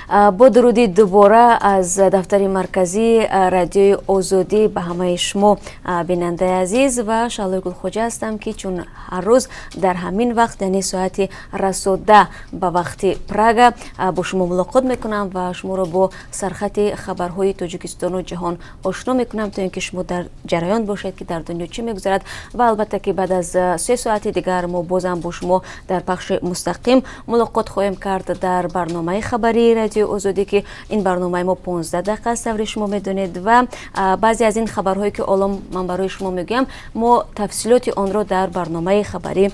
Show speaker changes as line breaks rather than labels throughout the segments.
Бо дуруди дубора аз дафтари марказии Радиои Озодӣ ба ҳамаи шумо, бинандаи азиз, ва Шаҳлои Гулхоҷа ҳастам, ки чун ҳар рӯз дар ҳамин вақт, яъне соати расо 10 ба вақти Прага, бо шумо мулоқот мекунам ва шуморо бо сархати хабарҳои Тоҷикистону ҷаҳон ошно мекунам, то ин ки шумо дар ҷараён бошед, ки дар дунё чӣ мегузарад. Ва албатта, ки баъд аз 3 соати дигар мо бозам бо шумо дар пахши мустақим мулоқот хоҳем кард дар барномаи хабарии Радиои Озодӣ, ки ин барномаи мо 15 дақиқа аст, тавре шумо медонед. Ва баъзе аз ин хабарҳое, ки ҳоло ман барои шумо мегӯям, мо тафсилоти онро дар барномаи хабарӣ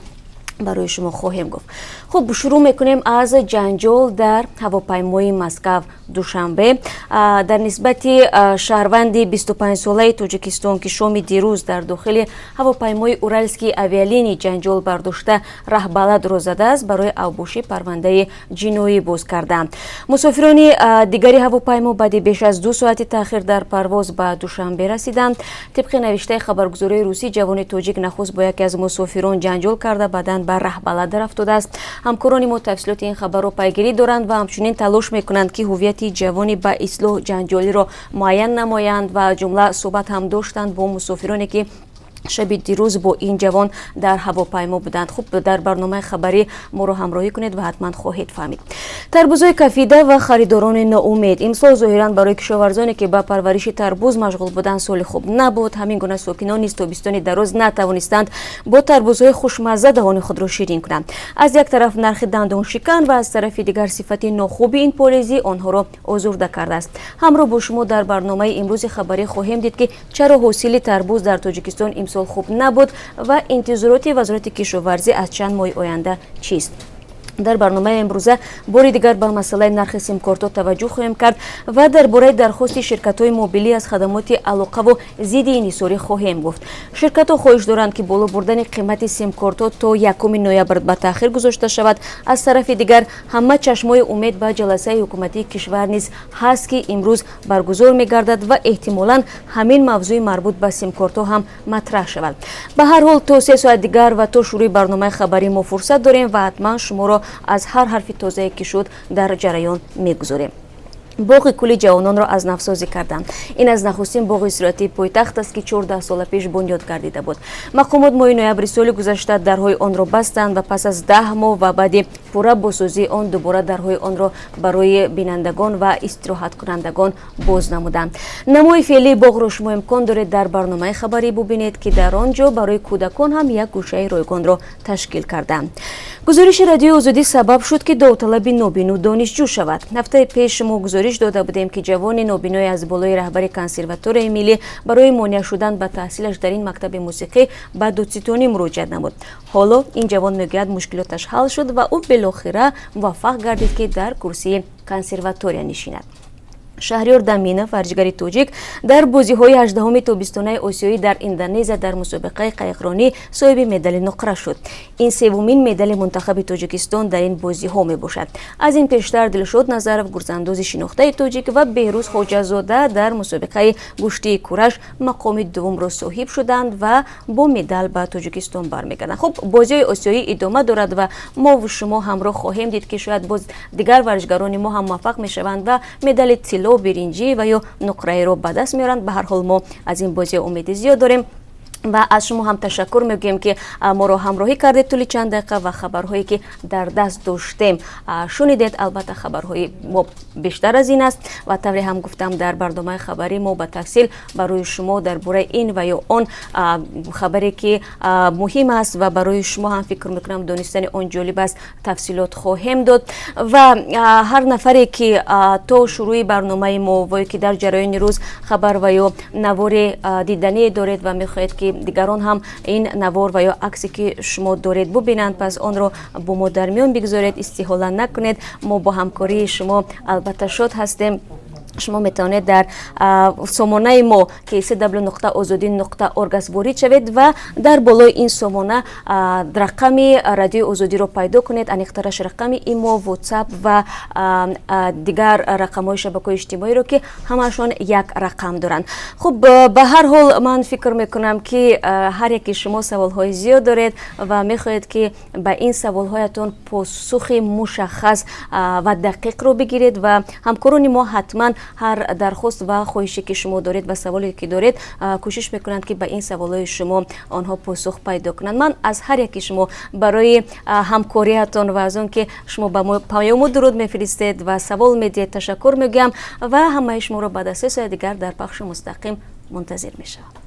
барои шумо хоҳем гуфт. Хуб, шурӯъ мекунем аз ҷанҷол дар ҳавопаймои Москав Душанбе. Дар нисбати шаҳрванди 25-солаи Тоҷикистон, ки шоми дирӯз дар дохили ҳавопаймои Уральские авиалинии ҷанҷол бардошта, раҳбаладро задааст, барои авбошӣ парвандаи ҷиноӣ боз карданд. Мусофирони дигари ҳавопаймо баъди беш аз 2 соати таъхир дар парвоз ба Душанбе расиданд. Тибқи навиштаи хабаргузории русӣ, ҷавони тоҷик нахуст бо яке аз мусофирон ҷанҷол карда, баъдан ба раҳбалад рафтодааст. Ҳамкорони мо тафсилоти ин хабарро пайгирӣ доранд ва ҳамчунин талош мекунанд, ки ҳуввияти ҷавони ба истилоҳ ҷанҷолиро муайян намоянд ва ҷумла суҳбат ҳам доштанд бо мусофироне, ки шаби дирӯз бо ин ҷавон дар ҳавопаймо буданд. Хуб, дар барномаи хабарӣ моро ҳамроҳӣ кунед ва ҳатман хоҳед фаҳмид. Тарбузҳои кафида ва харидорони ноумед. Имсол зоҳиран барои кишоварзоне, ки ба парвариши тарбуз машғул буданд, соли хуб набуд. Ҳамин гуна сокинон низ тобистони дароз натавонистанд бо тарбузҳои хушмазза даҳони худро ширин кунанд. Аз як тараф нархи дандоншикан ва аз тарафи дигар сифати нохуби ин полези онҳоро озурда кардааст. Ҳамроҳ бо шумо дар барномаи имрӯзи хабарӣ хоҳем дид, ки чаро ҳосили тарбуз дар Тоҷикистон имсол хуб набуд ва интизороти Вазорати кишоварзӣ аз чанд моҳи оянда чист. Дар барномаи имрӯза бори дигар ба масъалаи нархи симкортҳо таваҷҷӯҳ хоҳем кард ва дар бораи дархости ширкатҳои мобилӣ аз хадамоти алоқаву зидди инҳисорӣ хоҳем гуфт. Ширкатҳо хоҳиш доранд, ки боло бурдани қимати симкортҳо то 1 ноябр ба таъхир гузошта шавад. Аз тарафи дигар, ҳама чашмҳои умед ба ҷаласаи ҳукуматии кишвар низ ҳаст, ки имрӯз баргузор мегардад ва эҳтимолан ҳамин мавзӯи марбут ба симкортҳо ҳам матраҳ шавад. Ба ҳар ҳол, то 3 соат дигар ва то шурӯи барномаи хабарӣ мо фурсат дорем ва ҳатман шуморо аз ҳар ҳарфи тозае, ки шуд, дар ҷараён мегузорем. Боғи кӯли ҷавононро аз навсозӣ карданд. Ин аз нахустин боғи истироҳатии пойтахт аст, ки 14 сола пеш бунёд гардида буд. Мақомот моҳи ноябри соли гузашта дарҳои онро бастанд ва пас аз 10 моҳ ва баъди пурра бозсозии он дубора дарҳои онро барои бинандагон ва истироҳаткунандагон боз намуданд. Намои феълии боғро шумо имкон доред дар барномаи хабарӣ бубинед, ки дар он ҷо барои кӯдакон ҳам як гӯшаи ройгонро ташкил карданд. Гузориши Радиои Озодӣ сабаб шуд, ки довталаби нобино донишҷӯ шавад. Ҳафтаи пеш мо гузориш дода будем, ки ҷавони нобиное аз болои раҳбари консерваторияи миллӣ барои монеа шудан ба таҳсилаш дар ин мактаби мусиқӣ ба додситонӣ муроҷиат намуд. Ҳоло ин ҷавон мегӯяд, мушкилоташ ҳал шуд ва ӯ билохира муваффақ гардид, ки дар курсии консерватория нишинад. Шаҳриёр Даминов, варзишгари тоҷик, дар бозиҳои 18-уми тобистонаи осиёӣ дар Индонезия дар мусобиқаи қайиқронӣ соҳиби медали нуқра шуд. Ин севумин медали мунтахаби Тоҷикистон дар ин бозиҳо мебошад. Аз ин пештар Дилшод Назаров, гурзандози шинохтаи тоҷик, ва Беҳрӯз Хоҷазода дар мусобиқаи гӯштии кураш мақоми дуввумро соҳиб шуданд ва бо медал ба Тоҷикистон бармегарданд. Хуб, бозиҳои осиёӣ идома дорад ва мову шумо ҳамроҳ хоҳем дид, ки шояд боз дигар варзишгарони мо ҳам муваффақ мешаванд ва медали тилло, биринҷӣ ва ё нуқраиро ба даст меоранд. Ба ҳар ҳол, мо аз ин бозиҳо умеди зиёд дорем ва аз шумо ҳам ташаккур мегӯем, ки моро ҳамроҳӣ кардед тӯли чанд дақиқа ва хабарҳое, ки дар даст доштем, шунидед. Албатта, хабарҳои мо бештар аз ин аст ва тавре ҳам гуфтам, дар барномаи хабарӣ мо ба тафсил барои шумо дар бораи ин ва ё он хабаре, ки муҳим аст ва барои шумо ҳам, фикр мекунам, донистани он ҷолиб аст, тафсилот хоҳем дод. Ва ҳар нафаре, ки то шурӯи барномаи мо вое ки дар ҷараёни рӯз хабар ва ё навори дидание доред ва мехоҳед, ки дигарон ҳам ин навор ва ё аксе, ки шумо доред, бубинанд, пас онро бо мо дар миён бигзоред, истиҳола накунед. Мо бо ҳамкории шумо албатта шод ҳастем. Шумо метавонед дар сомонаи мо, ки cw.ozodi.org аст, ворид шавед ва дар болои ин сомона рақами Радиои Озодиро пайдо кунед, аниқтараш рақами имо, WhatsApp ва дигар рақамҳои шабакаҳои иҷтимоиро, ки ҳамаашон як рақам доранд. Хуб, ба ҳар ҳол, ман фикр мекунам, ки ҳар яки шумо саволҳои зиёд доред ва мехоҳед, ки ба ин саволҳоятон посухи мушаххас ва дақиқро бигиред, ва ҳамкорони мо ҳатман ҳар дархост ва хоҳише, ки шумо доред, ва саволе, ки доред, кӯшиш мекунанд, ки ба ин саволҳои шумо онҳо посух пайдо кунанд. Ман аз ҳар яки шумо барои ҳамкориятон ва аз он ки шумо ба мо паёму дуруд мефиристед ва савол медиҳед, ташаккур мегӯям ва ҳамаи шуморо баъд аз 3 соати дигар дар пахши мустақим мунтазир мешавам.